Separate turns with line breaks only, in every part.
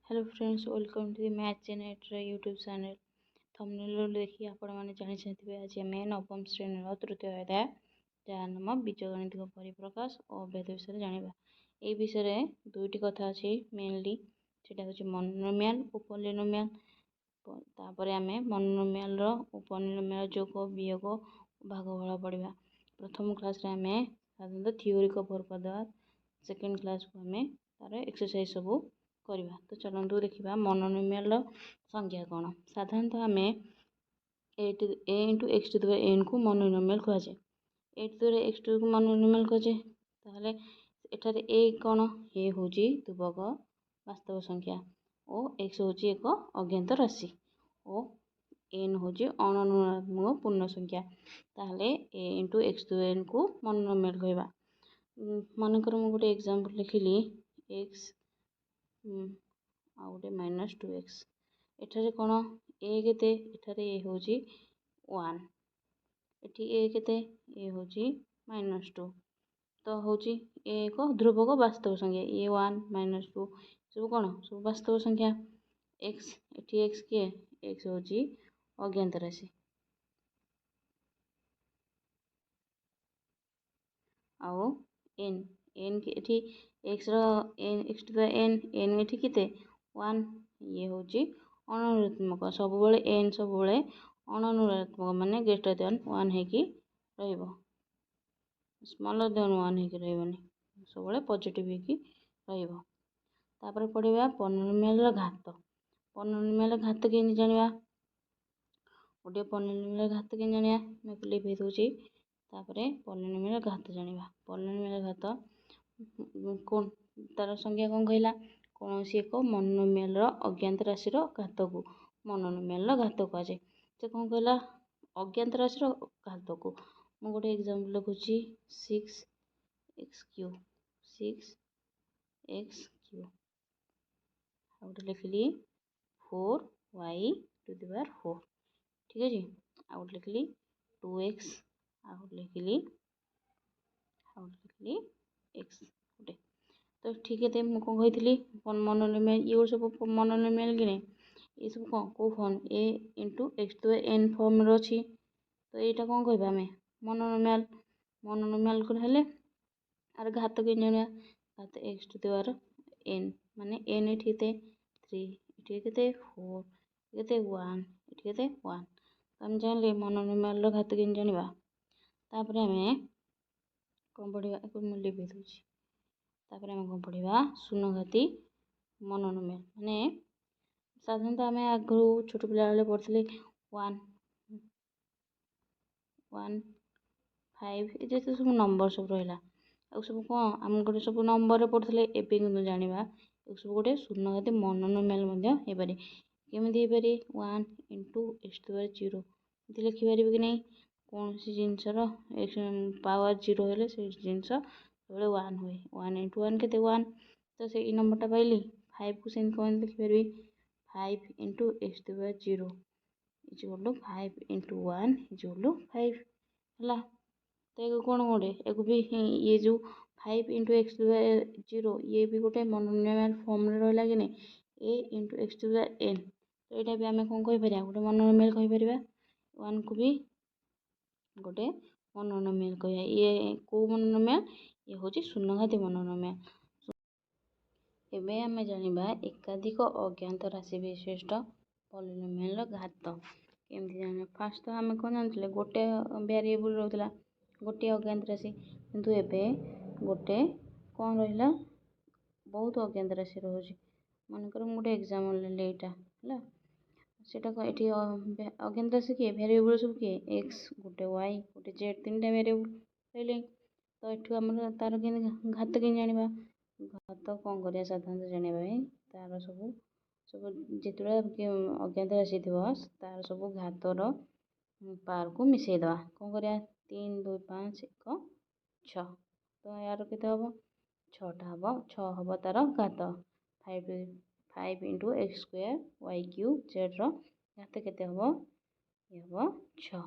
Hello friends, welcome to the Math Generator YouTube channel. Thumbnail ଦେଖି ଆପଣମାନେ ଜାଣିସାରିଥିବେ, ଆଜି ଆମେ ନବମ ଶ୍ରେଣୀର ତୃତୀୟ ଅଧ୍ୟାୟ, ଯାହା ନାମ ବୀଜଗଣିତିକ ପରିପ୍ରକାଶ ଓ ଅଭେଦ ବିଷୟରେ ଜାଣିବା। ଏଇ ବିଷୟରେ ଦୁଇଟି କଥା ଅଛି ମେନଲି, ସେଇଟା ହେଉଛି ମନୋମିଆଲ ଓ ପଲିନୋମିଆଲ। ତାପରେ ଆମେ ମନୋମିଆଲର ଓ ପଲିନୋମିଆଲ ଯୋଗ, ବିୟୋଗ, ଭାଗଫଳ ପଢ଼ିବା। ପ୍ରଥମ କ୍ଲାସ୍ରେ ଆମେ ସାଧାରଣତଃ ଥିଓରି କଭର୍ କରିଦେବା, ସେକେଣ୍ଡ କ୍ଲାସ୍କୁ ଆମେ ତା'ର ଏକ୍ସରସାଇଜ୍ ସବୁ କରିବା। ତ ଚାଲନ୍ତୁ ଦେଖିବା ମନୋନିମିଆଲର ସଂଜ୍ଞା କ'ଣ। ସାଧାରଣତଃ ଆମେ a to a into x to the ଏନ୍କୁ ମନୋନିମିଆଲ କୁହାଯାଏ। ଏ ଟୁ the X ଟୁକୁ ମନୋନିମିଆଲ କୁହାଯାଏ। ତାହେଲେ ଏଠାରେ ଏ କ'ଣ? ଏ ହେଉଛି ଧ୍ରୁବକ ବାସ୍ତବ ସଂଖ୍ୟା ଓ ଏକ୍ସ ହେଉଛି ଏକ ଅଜ୍ଞାତ ରାଶି ଓ ଏନ୍ ହେଉଛି ଅଣଋଣାତ୍ମକ ପୂର୍ଣ୍ଣ ସଂଖ୍ୟା। ତାହେଲେ ଏ ଇଣ୍ଟୁ ଏକ୍ସ ଟୁ ଏନ୍କୁ ମନୋନିମିଆଲ କହିବା। ମନେକର ମୁଁ ଗୋଟେ ଏକ୍ଜାମ୍ପଲ୍ ଲେଖିଲି, ଏକ୍ସ ଆଉ ଗୋଟେ ମାଇନସ୍ ଟୁ ଏକ୍ସ। ଏଠାରେ କ'ଣ ଏ କେତେ? ଏଠାରେ ଏ ହେଉଛି ୱାନ୍। ଏଠି ଏ କେତେ? ଏ ହେଉଛି ମାଇନସ୍ ଟୁ। ତ ହେଉଛି ଏ ଏକ ଧ୍ରୁବକ ବାସ୍ତବ ସଂଖ୍ୟା। ଏ ୱାନ୍, ମାଇନସ୍ ଟୁ ସବୁ କ'ଣ? ସବୁ ବାସ୍ତବ ସଂଖ୍ୟା। ଏକ୍ସ, ଏଠି ଏକ୍ସ କିଏ? ଏକ୍ସ ହେଉଛି ଅଜ୍ଞାତ ରାଶି ଆଉ ଏନ୍, ଏନ୍ ଏଠି ଏକ୍ସର n, x to the n, n ଏଠି କେତେ? ୱାନ୍। ଇଏ ହେଉଛି ଅଣଋଣାତ୍ମକ। ସବୁବେଳେ ଏନ୍ ସବୁବେଳେ ଅଣଋଣାତ୍ମକ, ମାନେ ଗ୍ରେଟର ଦ୍ୟାନ୍ ୱାନ୍ ହେଇକି ରହିବ, ସ୍ମଲର ଦ୍ୟାନ୍ ୱାନ୍ ହେଇକି ରହିବନି, ସବୁବେଳେ ପଜିଟିଭ୍ ହେଇକି ରହିବ। ତାପରେ ପଢ଼ିବା ପଲିନୋମିଆଲର ଘାତ। ପଲିନୋମିଆଲର ଘାତ କେମିତି ଜାଣିବା? ଗୋଟିଏ ପଲିନୋମିଆଲର ଘାତ କେମିତି ଜାଣିବା? ମୁଁ ଲିଭେଇ ଦେଉଛି। ତାପରେ ପଲିନୋମିଆଲ ଘାତ ଜାଣିବା। ପଲିନୋମିଆଲ ଘାତ କ'ଣ? ତା'ର ସଂଜ୍ଞା କ'ଣ କହିଲା? କୌଣସି ଏକ ମନୋମିଆଲର ଅଜ୍ଞାତ ରାଶିର ଘାତକୁ ମନୋମିଆଲର ଘାତ କୁହାଯାଏ। ସେ କ'ଣ କହିଲା? ଅଜ୍ଞାତ ରାଶିର ଘାତକୁ। ମୁଁ ଗୋଟେ ଏକ୍ଜାମ୍ପଲ୍ ଲେଖୁଛି, six x cube, six x cube, ଆଉ ଗୋଟେ ଲେଖିଲି four y to the power four, ଠିକ୍ ଅଛି। ଆଉ ଗୋଟେ ଲେଖିଲି ଟୁ ଏକ୍ସ, ଆଉ ଗୋଟେ ଲେଖିଲି, ଆଉ ଗୋଟେ ଲେଖିଲି ଏକ୍ସ ଗୋଟେ। ତ ଠିକ୍ ଅଛି, ମୁଁ କ'ଣ କହିଥିଲି? ମନୋନିମିଆଲ, ଇଏ ସବୁ ମନୋନିମିଆଲ କି ନାହିଁ? ଏସବୁ କ'ଣ, କେଉଁ form? A into x to n ଫର୍ମରେ ଅଛି। ତ ଏଇଟା କ'ଣ କହିବା ଆମେ? ମନୋନିମିଆଲ। ମନୋନିମିଆଲ ହେଲେ ଆର ଘାତ କେମିତି ଜାଣିବା? ଘାତ x to the power N, ମାନେ ଏନ୍ ଏଠି କେତେ? ଥ୍ରୀ। ଏଠି କେତେ? ଫୋର୍। କେତେ? ୱାନ୍। ଏଠି କେତେ? ୱାନ୍। ଆମେ ଜାଣିଲେ ମନୋନିମିଆଲର ଘାତ କେମିତି ଜାଣିବା। ତାପରେ ଆମେ କ'ଣ ପଢ଼ିବା? ଏକୁ ମୁଁ ଲିଭେଇ ଦେଉଛି। ତାପରେ ଆମେ କ'ଣ ପଢ଼ିବା? ଶୂନଘାତୀ ମନୋନିମିଆଲ। ମାନେ ସାଧାରଣତଃ ଆମେ ଆଗରୁ ଛୋଟ ପିଲାବେଳେ ପଢ଼ୁଥିଲେ ୱାନ୍, ୱାନ୍, ଫାଇଭ୍, ଏ ଯେତେ ସବୁ ନମ୍ବର ସବୁ ରହିଲା, ଆଉ ସବୁ କ'ଣ ଆମେ ଗୋଟେ ସବୁ ନମ୍ବରରେ ପଢ଼ୁଥିଲେ। ଏବେ କିନ୍ତୁ ଜାଣିବା ଏସବୁ ଗୋଟେ ଶୂନଘାତୀ ମନୋନିମିଆଲ ମଧ୍ୟ ହେଇପାରେ। କେମିତି ହେଇପାରେ? One into x to power zero ଏମିତି ଲେଖିପାରିବେ କି ନାହିଁ? କୌଣସି ଜିନିଷର ଏକ୍ସ ପାୱାର ଜିରୋ ହେଲେ ସେ ଜିନିଷ ସବୁବେଳେ ୱାନ୍ ହୁଏ। ୱାନ୍ ଇଣ୍ଟୁ ୱାନ୍ କେତେ? ୱାନ୍। ତ ସେଇ ନମ୍ବରଟା ପାଇଲି। ଫାଇଭକୁ ସେମିତି କ'ଣ ଲେଖିପାରିବି? Five into x to power zero is equal to five into one is equal to five ହେଲା। ତ ଏକୁ କ'ଣ ଗୋଟେ, ଏକୁ ବି ଇଏ ଯେଉଁ five into x to power zero, ଇଏ ବି ଗୋଟେ ମନୋନିମିଆଲ ଫର୍ମରେ ରହିଲା କି ନାହିଁ? A into x to power n. ତ ଏଇଟା ବି ଆମେ କ'ଣ କହିପାରିବା? ଗୋଟେ ମନୋନିମିଆଲ କହିପାରିବା। ୱାନ୍କୁ ବି ଗୋଟେ ମନୋନିମିଆଲ କହିବା। ଇଏ କେଉଁ ମନୋନିମିଆଲ? ଇଏ ହେଉଛି ଶୂନଘାତୀ ମନୋନିମିଆଲ। ଏବେ ଆମେ ଜାଣିବା ଏକାଧିକ ଅଜ୍ଞାତ ରାଶି ବିଶିଷ୍ଟ ପଲିନୋମିଆଲର ଘାତ କେମିତି ଜାଣିବା। ଫାଷ୍ଟ ତ ଆମେ କ'ଣ ଜାଣିଥିଲେ? ଗୋଟେ ଭ୍ୟାରିଏବୁଲ୍ ରହୁଥିଲା, ଗୋଟିଏ ଅଜ୍ଞାତ ରାଶି। କିନ୍ତୁ ଏବେ ଗୋଟେ କ'ଣ ରହିଲା? ବହୁତ ଅଜ୍ଞାତ ରାଶି ରହୁଛି। ମନେକର ମୁଁ ଗୋଟେ ଏକ୍ଜାମ୍ପଲ୍ ନେଲି, ଏଇଟା ହେଲା। ସେଇଟା ଏଠି ଅଜ୍ଞାତ ରାଶି କିଏ? ଭ୍ୟାରିଏବୁଲ୍ ସବୁ କିଏ? ଏକ୍ସ ଗୋଟେ, ୱାଇ ଗୋଟେ, ଜେଡ଼୍, ତିନିଟା ଭ୍ୟାରିଏବୁଲ୍ ରହିଲେ। ତ ଏଠୁ ଆମର ତା'ର କେମିତି ଘାତ କେମିତି ଜାଣିବା? ଘାତ କ'ଣ କରିବା? ସାଧାରଣତଃ ଜାଣିବା ପାଇଁ ତା'ର ସବୁ ଯେତେବେଳେ ଅଜ୍ଞାତ ରାଶି ଥିବ, ତା'ର ସବୁ ଘାତର ପାୱାରକୁ ମିଶାଇ ଦେବା। କ'ଣ କରିବା? ତିନି, ଦୁଇ, ପାଞ୍ଚ, ଏକ, ଛଅ। ତ ଏହାର କେତେ ହେବ? ଛଅଟା ହେବ, ଛଅ ହେବ ତା'ର ଘାତ। Five, five into x square y cube ଜେଡ଼୍ର ଘାତ କେତେ ହେବ? ଇଏ ହେବ ଛଅ।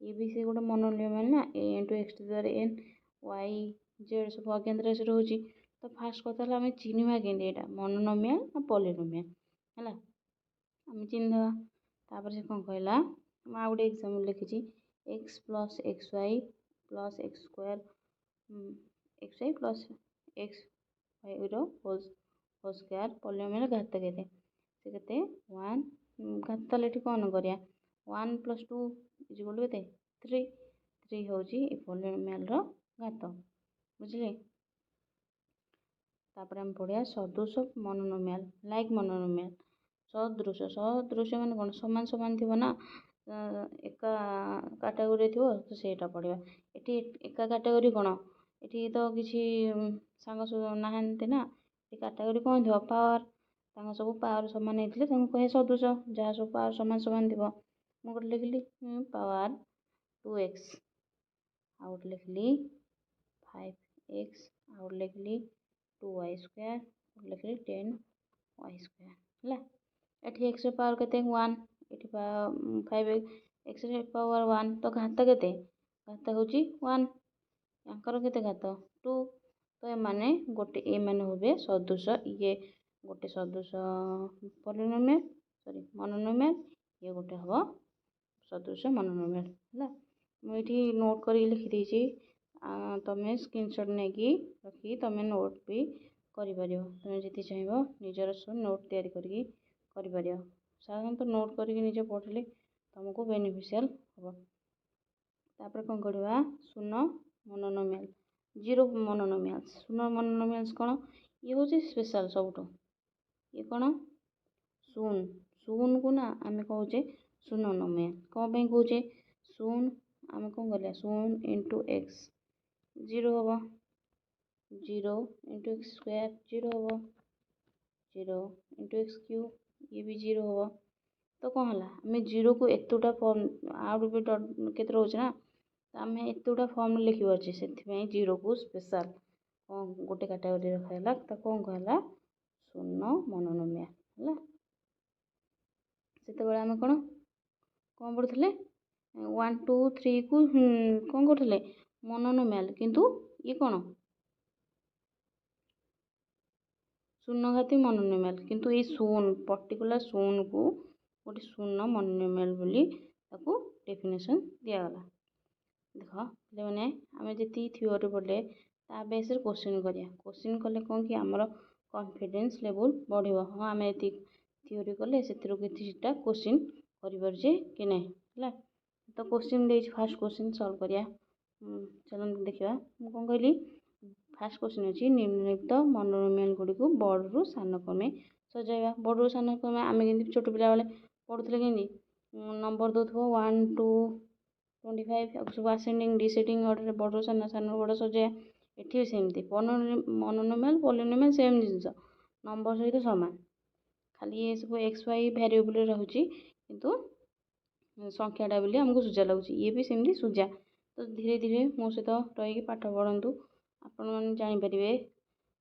ଇଏ ବି ସେ ଗୋଟେ ମନୋନିମିଆଲ ନା? A into x to the power n, y, z ସବୁ ଅଜ୍ଞାତ ରାଶି ରହୁଛି। ତ ଫାର୍ଷ୍ଟ କଥା ହେଲା, ଆମେ ଚିହ୍ନିବା କେମିତି ଏଇଟା ମନୋନୋମିଆଲ ନା ପଲିନୋମିଆଲ ହେଲା? ଆମେ ଚିହ୍ନିଦେବା। ତାପରେ ସେ କ'ଣ କହିଲା? ମୁଁ ଆଉ ଗୋଟେ ଏକ୍ଜାମ୍ପଲ୍ ଲେଖିଛି, x plus x y plus x square, x y plus x ୱାଇର whole square polynomial ଘାତ କେତେ? ସେ କେତେ? ୱାନ୍। ଘାତ ତାହେଲେ ଏଠି କ'ଣ କରିବା? One plus two is equal to କେତେ? ଥ୍ରୀ। ଥ୍ରୀ ହେଉଛି ଏ ପଲିନୋମିଆଲର ଘାତ, ବୁଝିଲେ? ତାପରେ ଆମେ ପଢ଼ିବା ସଦୃଶ ମନୋନୋମିଆଲ, ଲାଇକ୍ ମନୋନୋମିଆଲ। ସଦୃଶ, ସଦୃଶ ମାନେ କ'ଣ? ସମାନ ସମାନ ଥିବ ନା, ଏକା କାଟାଗୋରୀ ଥିବ, ତ ସେଇଟା ପଢ଼ିବା। ଏଠି ଏକା କାଟାଗୋରୀ କ'ଣ? ଏଠି ତ କିଛି ସାଙ୍ଗ ନାହାନ୍ତି ନା। ଏଠି କାଟାଗୋରୀ କ'ଣ ଥିବ? ପାୱାର। ତାଙ୍କ ସବୁ ପାୱାର ସମାନ ହେଇଥିଲେ ତାଙ୍କୁ କହେ ସଦୃଶ, ଯାହା ସବୁ ପାୱାର ସମାନ ସମାନ ଥିବ। ମୁଁ ଗୋଟେ ଲେଖିଲି ପାୱାର ଟୁ ଏକ୍ସ, ଆଉ ଗୋଟେ ଲେଖିଲି ଫାଇଭ୍ ଏକ୍ସ, ଆଉ ଗୋଟେ ଲେଖିଲି ଟୁ ୱାଇ ସ୍କୋୟାର, ଗୋଟେ ଲେଖିଲି ଟେନ୍ ୱାଇ ସ୍କୋୟାର। ହେଲା, ଏଠି ଏକ୍ସର ପାୱାର କେତେ? ୱାନ୍। ଏଠି ଫାଇଭ୍ ଏକ୍ସର ପାୱାର ୱାନ୍, ତ ଘାତ କେତେ? ଘାତ ହେଉଛି ୱାନ୍। ୟାଙ୍କର କେତେ ଘାତ? ଟୁ। ତ ଏମାନେ ଗୋଟେ, ଏମାନେ ହେବେ ସଦୃଶ। ଇଏ ଗୋଟେ ସଦୃଶ ପଲିନୋମିଆଲ, ସରି, ମନୋନୋମିଆଲ। ଇଏ ଗୋଟେ ହେବ ସଦୃଶ ମନୋନୋମିଆଲ। ହେଲା, ମୁଁ ଏଇଠି ନୋଟ୍ କରିକି ଲେଖିଦେଇଛି। ତମେ ସ୍କ୍ରିନସଟ୍ ନେଇକି ରଖିକି ତମେ ନୋଟ୍ ବି କରିପାରିବ। ତମେ ଯଦି ଚାହିଁବ, ନିଜର ସବୁ ନୋଟ୍ ତିଆରି କରିକି କରିପାରିବ। ସାଧାରଣତଃ ନୋଟ୍ କରିକି ନିଜେ ପଢ଼ିଲେ ତୁମକୁ ବେନିଫିସିଆଲ୍ ହେବ। ତାପରେ କ'ଣ କରିବା? ଶୂନ ମନୋନୋମିଆଲ, ଜିରୋ ମନୋନୋମିଆଲ୍ସ। ଶୂନ ମନୋନୋମିଆଲ୍ସ କ'ଣ? ଇଏ ହେଉଛି ସ୍ପେଶାଲ୍ ସବୁଠୁ। ଇଏ କ'ଣ? ଶୂନ। ଶୂନକୁ ନା ଆମେ କହୁଛେ ଶୂନ ନୋମିଆଲ। କ'ଣ ପାଇଁ କହୁଛେ ଶୂନ? ଆମେ କ'ଣ କରିବା? ଶୂନ ଇଣ୍ଟୁ ଏକ୍ସ ଜିରୋ ହେବ, zero into x square zero ହେବ, ଜିରୋ ଇଣ୍ଟୁ ଏକ୍ସ କ୍ୟୁବ୍ ଇଏ ବି ଜିରୋ ହେବ। ତ କ'ଣ ହେଲା? ଆମେ ଜିରୋକୁ ଏତେଟା ଫର୍ମ, ଆଉ ବି କେତେ ରହୁଛି ନା, ତ ଆମେ ଏତେଗୁଡ଼ା ଫର୍ମରେ ଲେଖିପାରୁଛେ। ସେଥିପାଇଁ ଜିରୋକୁ ସ୍ପେଶାଲ୍ କ'ଣ ଗୋଟେ କାଟାଗୋରୀ ରଖାଗଲା। ତାକୁ କ'ଣ କୁହାହେଲା? ଶୂନ ମନୋନୋମିଆଲ। ହେଲା, ସେତେବେଳେ ଆମେ କ'ଣ କ'ଣ ପଢ଼ୁଥିଲେ? ୱାନ୍, ଟୁ, ଥ୍ରୀକୁ କ'ଣ କରୁଥିଲେ? ମନୋନୋମିଆଲ। କିନ୍ତୁ ଇଏ କ'ଣ? ଶୂନଘାତୀ ମନୋନୋମିଆଲ। କିନ୍ତୁ ଏଇ ଶୂନ, ପର୍ଟିକୁଲାର ଶୂନକୁ ଗୋଟେ ଶୂନ ମନୋନୋମିଆଲ ବୋଲି ତାକୁ ଡେଫିନେସନ୍ ଦିଆଗଲା। ଦେଖ ପିଲାମାନେ, ଆମେ ଯେତିକି ଥିଓରି ପଢ଼ିଲେ, ତା ବେସ୍ରେ କୋଶ୍ଚିନ୍ କରିବା। କୋଶ୍ଚିନ୍ କଲେ କ'ଣ କି ଆମର କନଫିଡେନ୍ସ ଲେବୁଲ୍ ବଢ଼ିବ। ହଁ, ଆମେ ଏତିକି ଥିଓରି କଲେ ସେଥିରୁ କିଛିଟା କୋଶ୍ଚିନ୍ କରିପାରୁଛେ କି ନାହିଁ। ହେଲା, ତ କୋଶ୍ଚିନ୍ ଦେଇଛି, ଫାର୍ଷ୍ଟ କୋଶ୍ଚିନ୍ ସଲ୍ଭ କରିବା। ଚାଲନ୍ତୁ ଦେଖିବା। ମୁଁ କ'ଣ କହିଲି? ଫାର୍ଷ୍ଟ କୋଶ୍ଚିନ୍ ଅଛି, ନିମ୍ନଲିଖିତ ମନୋନୋମିଆଲ ଗୁଡ଼ିକୁ ବଡ଼ରୁ ସାନ କ୍ରମେ ସଜାଇବା। ବଡ଼ରୁ ସାନ କ୍ରମେ ଆମେ କେମିତି ଛୋଟ ପିଲାବେଳେ ପଢ଼ୁଥିଲେ? କେମିତି ନମ୍ବର ଦେଉଥିବ, 1, 2, 25, ଆଉ ସବୁ ଆସେଣ୍ଡିଂ ଡିସେଣ୍ଡିଂ ଅର୍ଡ଼ରରେ ବଡ଼ରୁ ସାନ, ସାନରୁ ବଡ଼ ସଜାଇବା। ଏଠି ବି ସେମିତି ମନୋନୋମିଆଲ, ପଲିନୋମିଆଲ ସେମ୍ ଜିନିଷ, ନମ୍ବର ସହିତ ସମାନ। ଖାଲି ଏ ସବୁ ଏକ୍ସ ୱାଇ ଭ୍ୟାରିଏବଲ୍ରେ ରହୁଛି, କିନ୍ତୁ ସଂଖ୍ୟାଟା ବୋଲି ଆମକୁ ସୁଜା ଲାଗୁଛି। ଇଏ ବି ସେମିତି ସୁଜା। ତ ଧୀରେ ଧୀରେ ମୋ ସହିତ ରହିକି ପାଠ ପଢ଼ନ୍ତୁ, ଆପଣମାନେ ଜାଣିପାରିବେ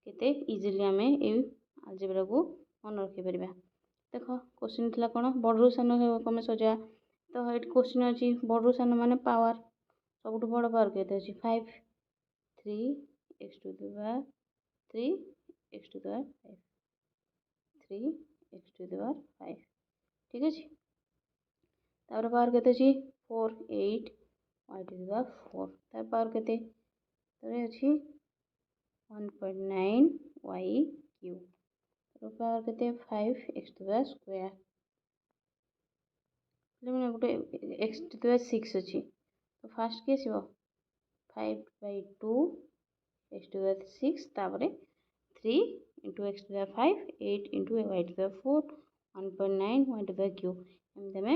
କେତେ ଇଜିଲି ଆମେ ଏଇ ଆଲଜେବ୍ରାକୁ ମନେ ରଖିପାରିବା। ଦେଖ, କୋଶ୍ଚିନ୍ ଥିଲା କ'ଣ? ବଡ଼ରୁ ସାନ କ୍ରମେ ସଜା। ତ ଏଠି କୋଶ୍ଚିନ୍ ଅଛି, ବଡ଼ରୁ ସାନ ମାନେ ପାୱାର। ସବୁଠୁ ବଡ଼ ପାୱାର କେତେ ଅଛି? Five. Three x to the power three x to the power five, three x to the power five, ଠିକ୍ ଅଛି। ତାପରେ ପାୱାର କେତେ ଅଛି? Four, eight y to the power four। ତାର ପାୱାର କେତେ? ତାପରେ ଅଛି 1.9 y cube। ତାର ପାୱାର କେତେ? Five x to the power square। ପିଲାମାନେ, ଗୋଟେ x to the power six ଅଛି, ତ ଫାର୍ଷ୍ଟ କିଏ ଆସିବ? Five by two x to the power six, ତାପରେ three into x to the power five, eight into y to the power four, 1.9 y to the power cube। ଏମିତି ଆମେ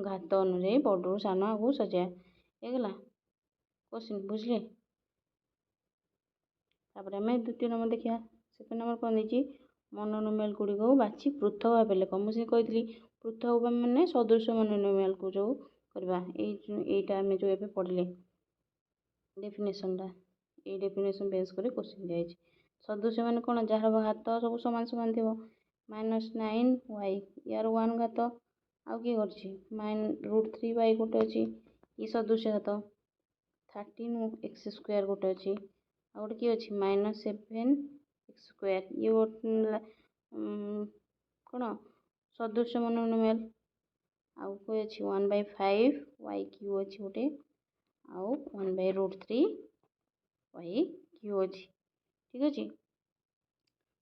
ଘାତ ଅନୁଯାୟୀ ବଡ଼ରୁ ସାନ ଆଗକୁ ସଜାଇବା। ହେଇଗଲା କୋଶ୍ଚିନ୍, ବୁଝିଲେ? ତାପରେ ଆମେ ଦ୍ୱିତୀୟ ନମ୍ବର ଦେଖିବା। ସେକେଣ୍ଡ ନମ୍ବର କ'ଣ ଦେଇଛି? ମନୋନୋମିଆଲ ଗୁଡ଼ିକୁ ବାଛି ପୃଥକ ଭାବେ ଲେଖ। ମୁଁ ସେ କହିଥିଲି, ପୃଥକ ମାନେ ସଦୃଶ ମନୋନୋମିଆଲକୁ ଯେଉଁ କରିବା, ଏଇଟା ଆମେ ଯେଉଁ ଏବେ ପଢ଼ିଲେ ଡେଫିନେସନଟା, ଏଇ ଡେଫିନେସନ୍ ବେସ୍ କରି କୋଶ୍ଚିନ୍ ଦିଆଯାଇଛି। ସଦୃଶ ମାନେ କ'ଣ? ଯାହାର ଘାତ ସବୁ ସମାନ ସମାନ ଥିବ। ମାଇନସ୍ ନାଇନ୍ ୱାଇ, ୟାର ୱାନ୍ ଘାତ। ଆଉ କିଏ କରିଛି? ରୁଟ୍ ଥ୍ରୀ ୱାଇ ଗୋଟେ ଅଛି, ଇଏ ସଦୃଶ ଘାତ। 13 ଏକ୍ସ ସ୍କୋୟାର ଗୋଟେ ଅଛି। ଆଉ ଗୋଟେ କିଏ ଅଛି? Minus seven x X square. ଇଏ କ'ଣ ସଦୃଶ ମନୋନୋମିଆଲ। ଆଉ କେଉଁ ଅଛି? 1 ବାଇ 5 ୱାଇ କ୍ୟୁବ୍ ଅଛି ଗୋଟେ, ଆଉ 1 ବାଇ ରୁଟ୍ 3 ୱାଇ କ୍ୟୁବ୍ ଅଛି। ଠିକ୍ ଅଛି।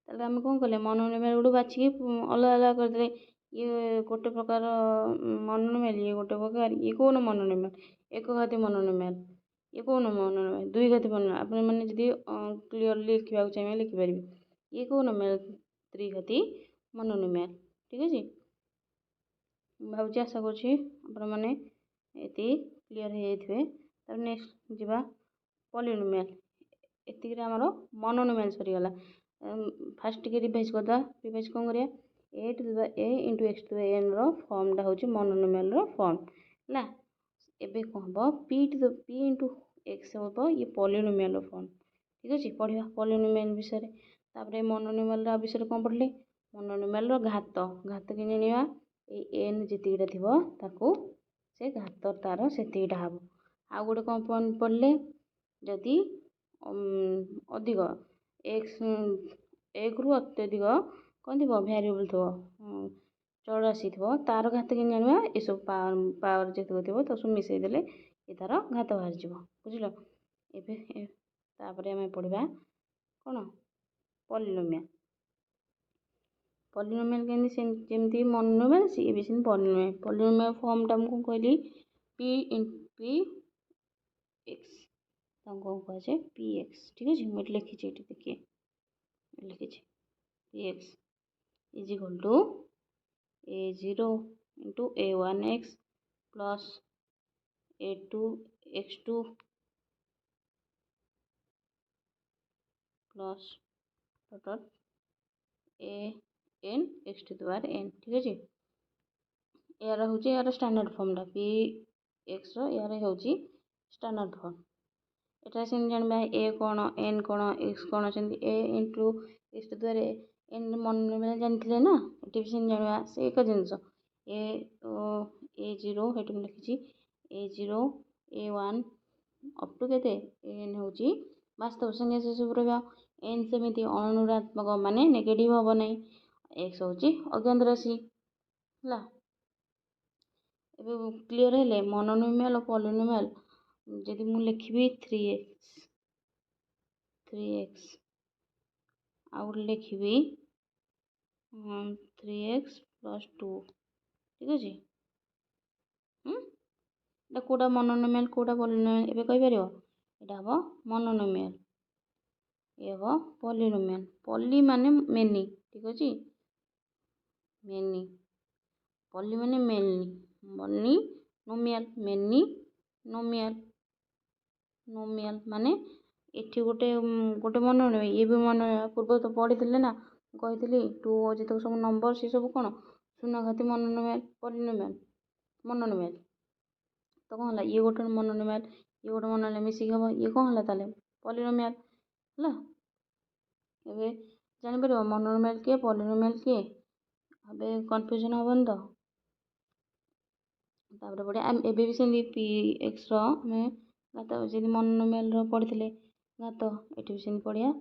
ତାହେଲେ ଆମେ କ'ଣ କଲେ? ମନୋନୋମିଆଲ ଗୁଡ଼ିକୁ ବାଛିକି ଅଲଗା ଅଲଗା କରିଦେଲେ। ଇଏ ଗୋଟେ ପ୍ରକାର ମନୋନୋମିଆଲ, ଇଏ ଗୋଟେ ପ୍ରକାର। ଇଏ କେଉଁ ମନୋନୋମିଆଲ? ଏକଘାତୀ ମନୋନୋମିଆଲ। ଇଏ କେଉଁ ମନୋନୋମିଆଲ? ଦୁଇ ଘାତୀ ମନୋନୋମିଆଲ। ଆପଣମାନେ ଯଦି କ୍ଲିଅରଲି ଲେଖିବାକୁ ଚାହିଁବେ, ଲେଖିପାରିବେ। ଇଏ କେଉଁ ନୋମିଆଲ? ତ୍ରିଘାତୀ ମନୋନୋମିଆଲ। ଠିକ୍ ଅଛି। ମୁଁ ଭାବୁଛି, ଆଶା କରୁଛି ଆପଣମାନେ ଏତିକି କ୍ଲିଅର୍ ହେଇଯାଇଥିବେ। ତାପରେ ନେକ୍ସଟ ଯିବା ପଲିନୋମିଆଲ। ଏତିକିରେ ଆମର ମନୋନୋମିଆଲ ସରିଗଲା। ଫାଷ୍ଟ ଟିକେ ରିଭାଇଜ୍ କରିଦେବା। ରିଭାଇଜ୍ କ'ଣ କରିବା? A to the a into x to the ଏନ୍ର ଫର୍ମଟା ହେଉଛି ମନୋନୋମିଆଲର ଫର୍ମ ହେଲା। ଏବେ କ'ଣ ହେବ? P to the p into x ହେବ, ଇଏ ପଲିନୋମିଆଲର ଫର୍ମ। ଠିକ୍ ଅଛି। ପଢ଼ିବା ପଲିନୋମିଆଲ ବିଷୟରେ। ତାପରେ ମନୋନୋମିଆଲର ବିଷୟରେ କ'ଣ ପଢ଼ିଲେ? ମନୋନୋମିଆଲର ଘାତ। ଘାତ କେମିତି ଜାଣିବା? ଏଇ ଏନ୍ ଯେତିକିଟା ଥିବ, ତାକୁ ସେ ଘାତ ତାର ସେତିକିଟା ହେବ। ଆଉ ଗୋଟେ କ'ଣ ପଢ଼ିଲେ? ଯଦି ଅଧିକ ଏକ୍ସ, ଏକରୁ ଅତ୍ୟଧିକ କ'ଣ ଥିବ, ଭ୍ୟାରିଏବଲ୍ ଥିବ, ଚଳରାଶି ଥିବ, ତାର ଘାତ କେମିତି ଜାଣିବା? ଏସବୁ ପାୱାର ଯେତିକ ଥିବ, ତାକୁ ସବୁ ମିଶାଇ ଦେଲେ ଏ ତାର ଘାତ ବାହାରିଯିବ। ବୁଝିଲ? ଏବେ ତାପରେ ଆମେ ପଢ଼ିବା କ'ଣ? ପଲିନୋମିଆଲ। ପଲିନୋମିଆଲ କେମିତି? ଯେମିତି ମନୋନୋମିଆଲ, ସିଏ ବି ସେମିତି ପଲିନୋମିଆଲ। ପଲିନୋମିଆଲ ଫର୍ମଟା ମୁଁ କ'ଣ କହିଲି? P P X. ତାଙ୍କୁ କ'ଣ କୁହାଯାଏ? P X. ଠିକ୍ ଅଛି। ମୁଁ ଏଠି ଲେଖିଛି, ଏଠି ଦେଖିଏ, ଲେଖିଛି p x is equal to a zero into a one x plus a two x two plus dot a n x to the power n। ଠିକ୍ ଅଛି। ଏହାର ହେଉଛି ଏହାର ଷ୍ଟାଣ୍ଡାର୍ଡ଼ ଫର୍ମଟା। ପି ଏକ୍ସର ଏହାର ହେଉଛି ଷ୍ଟାଣ୍ଡାର୍ଡ଼ ଫର୍ମ। ଏଟା ସେମିତି ଜାଣିବା, ଏ କ'ଣ, ଏନ୍ କ'ଣ, ଏକ୍ସ କ'ଣ। ସେମିତି a into x to the power n ମନୋନୋମିଆଲ ଜାଣିଥିଲେ ନା? ଏଠି ବି ସେମିତି ଜାଣିବା, ସେ ଏକ ଜିନିଷ। ଏ ଏ ଜିରୋ, ଏଠି ମୁଁ ଲେଖିଛି a zero, a one up to କେତେ? ଏନ୍ ହେଉଛି ବାସ୍ତବ ସଂଖ୍ୟା, ସେସବୁ ରହିବ। ଏନ୍ ସେମିତି ଅଣଋଣାତ୍ମକ, ମାନେ ନେଗେଟିଭ୍ ହେବ ନାହିଁ। ଏକ୍ସ ହେଉଛି ଅଜ୍ଞାତ ରାଶି। ହେଲା? ଏବେ କ୍ଲିଅର୍ ହେଲେ ମନୋନୋମିଆଲ ଓ ପଲିନୋମିଆଲ? ଯଦି ମୁଁ ଲେଖିବି ଥ୍ରୀ ଏକ୍ସ, ଥ୍ରୀ ଏକ୍ସ, ଆଉ ଗୋଟେ ଲେଖିବି ଥ୍ରୀ ଏକ୍ସ ପ୍ଲସ୍ ଟୁ, ଠିକ୍ ଅଛି? ଏଇଟା କେଉଁଟା ମନୋନୋମିଆଲ, କେଉଁଟା ପଲିନୋମିଆଲ, ଏବେ କହିପାରିବ? ଏଇଟା ହେବ ମନୋନୋମିଆଲ, ଇଏ ହେବ ପଲିନୋମିଆଲ। ପଲି ମାନେ ମେନି। ଠିକ୍ ଅଛି। ମେନି, ପଲି ମାନେ many, many nomial, many nomial। Nomial ମାନେ ଏଠି ଗୋଟେ ଗୋଟେ ମନୋନୋମିଆଲ, ଇଏ ବି ମନୋନୋମିଆଲ। ପୂର୍ବରୁ ତ ପଢ଼ିଥିଲେ ନା, ମୁଁ କହିଥିଲି ଟୁ ଯେତେକ ସବୁ ନମ୍ବର, ସେ ସବୁ କ'ଣ? ଶୂନ୍ୟଘାତୀ ମନୋନୋମିଆଲ, ପଲିନୋମିଆଲ, ମନୋନୋମିଆଲ। ତ କ'ଣ ହେଲା? ଇଏ ଗୋଟେ ମନୋନୋମିଆଲ, ଇଏ ଗୋଟେ ମନୋନୋମିଆଲ, ମିଶିକି ହେବ ଇଏ କ'ଣ ହେଲା ତାହେଲେ? ପଲିନୋମିଆଲ ହେଲା। ଏବେ ଜାଣିପାରିବ ମନୋନୋମିଆଲ କିଏ, ପଲିନୋମିଆଲ କିଏ? ଏବେ କନଫ୍ୟୁଜନ୍ ହେବନି ତ? ତାପରେ ପଢ଼ିବା। ଏବେ ବି ସେମିତି ପି ଏକ୍ସର ଆମେ ଘାତ ଯେମିତି ମନୋନୋମିଆଲର ପଢ଼ିଥିଲେ ଘାତ, ଏଠି ବି ସେମିତି ପଢ଼ିବା।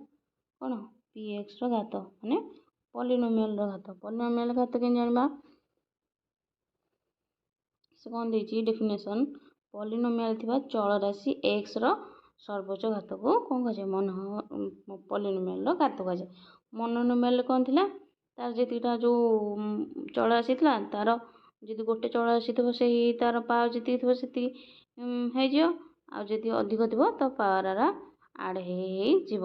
କ'ଣ? ପି ଏକ୍ସର ଘାତ ମାନେ ପଲିନୋମିଆଲର ଘାତ। ପଲିନୋମିଆଲ ଘାତ କେମିତି ଜାଣିବା? ସେ କ'ଣ ଦେଇଛି ଡେଫିନେସନ୍? ପଲିନୋମିଆଲ ଥିବା ଚଳରାଶି ଏକ୍ସର ସର୍ବୋଚ୍ଚ ଘାତକୁ କ'ଣ କୁହାଯାଏ? ମନ ପଲିନୋମିଆଲର ଘାତ କୁହାଯାଏ। ମନୋନୋମିଆଲ କ'ଣ ଥିଲା? ତାର ଯେତିକିଟା ଯେଉଁ ଚଳରାଶି ଥିଲା, ତାର ଯଦି ଗୋଟେ ଚଳରାଶି ଥିବ, ସେଇ ତାର ପାୱାର ଯେତିକି ଥିବ ସେତିକି ହେଇଯିବ। ଆଉ ଯଦି ଅଧିକ ଥିବ ତ ପାୱାର ଆଡ଼୍ ହେଇ ହେଇଯିବ।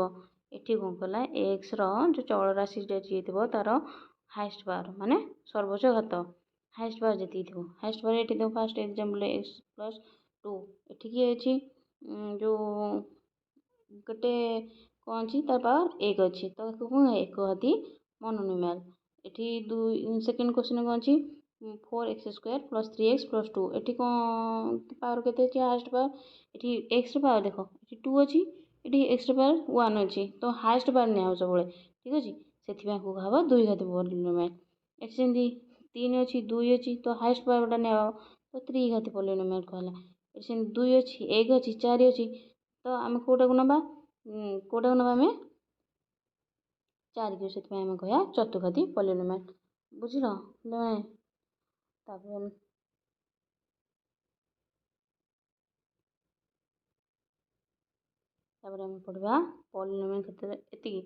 ଏଠି କ'ଣ କଲା? ଏକ୍ସର ଯେଉଁ ଚଳରାଶିଟା ଯିଏ ଥିବ, ତାର ହାଏଷ୍ଟ ପାୱାର, ମାନେ ସର୍ବୋଚ୍ଚ ଘାତ, ହାଏଷ୍ଟ ପାୱାର ଯେତିକି ଥିବ। ହାଏଷ୍ଟ ପାୱାର ଏଠି ଦେବ। First example x plus two। ଏଠି କିଏ ଅଛି? ଯେଉଁ ଗୋଟେ କ'ଣ ଅଛି? ତାର ପାୱାର ଏକ ଅଛି। ତ ତାକୁ କ'ଣ? ଏକଘାତୀ ମନୋନୋମିଆଲ। ଏଠି ଦୁଇ ସେକେଣ୍ଡ କ୍ୱେଶ୍ଚନ୍ କ'ଣ ଅଛି? Four x square plus three x plus two। ଏଠି କ'ଣ ପାୱାର କେତେ ଅଛି? ହାଏଷ୍ଟ ପାୱାର ଏଠି ଏକ୍ସର ପାୱାର ଦେଖ, ଏଠି ଟୁ ଅଛି, ଏଠି ଏକ୍ସର ପାୱାର ୱାନ୍ ଅଛି। ତ ହାଏଷ୍ଟ ପାୱାର ନିଆହେବ ସବୁବେଳେ। ଠିକ୍ ଅଛି। ସେଥିପାଇଁ କୁହାହେବ ଦୁଇ ଘାତୀ ପଲିନୋମିଆଲ। ଏଠି ସେମିତି ତିନି ଅଛି, ଦୁଇ ଅଛି, ତ ହାଏଷ୍ଟ ପାୱାରଟା ନିଆହେବ, ତ ତ୍ରିଘାତୀ ପଲିନୋମିଆଲ କୁହାହେଲା। ଏଠି ସେମିତି ଦୁଇ ଅଛି, ଏକ ଅଛି, ଚାରି ଅଛି, ତ ଆମେ କେଉଁଟାକୁ ନେବା? କେଉଁଟାକୁ ନେବା ଆମେ? ଚାରି କ୍ୟୁବ୍, ସେଥିପାଇଁ ଆମେ କହିବା ଚତୁର୍ଘାତୀ ପଲିନୋମିଆଲ। ବୁଝିଲ ପିଲାମାନେ? ତାପରେ ତାପରେ ଆମେ ପଢ଼ିବା ପଲିନୋମିଆଲ କ୍ଷେତ୍ରରେ। ଏତିକି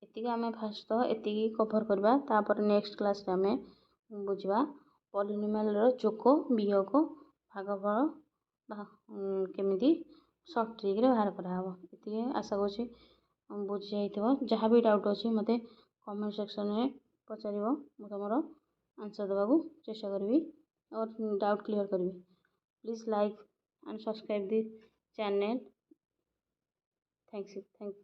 ଏତିକି ଆମେ ଫାଷ୍ଟ ତ ଏତିକି କଭର୍ କରିବା, ତାପରେ ନେକ୍ସଟ କ୍ଲାସ୍ରେ ଆମେ ବୁଝିବା ପଲିନୋମିଆଲର ଯୋଗ, ବିୟୋଗ, ଭାଗଫଳ କେମିତି ସର୍ଟ ଟ୍ରିକ୍ରେ ବାହାର କରାହେବ। ଏତିକି ଆଶା କରୁଛି ବୁଝି ଯାଇଥିବ। ଯାହା ବି ଡାଉଟ୍ ଅଛି, ମୋତେ କମେଣ୍ଟ ସେକ୍ସନରେ ପଚାରିବ, ମୁଁ ତୁମର ଆନ୍ସର୍ ଦେବାକୁ ଚେଷ୍ଟା କରିବି ଆଉ ଡାଉଟ୍ କ୍ଲିୟର୍ କରିବି। Please like and subscribe the channel. Thanks, thanks.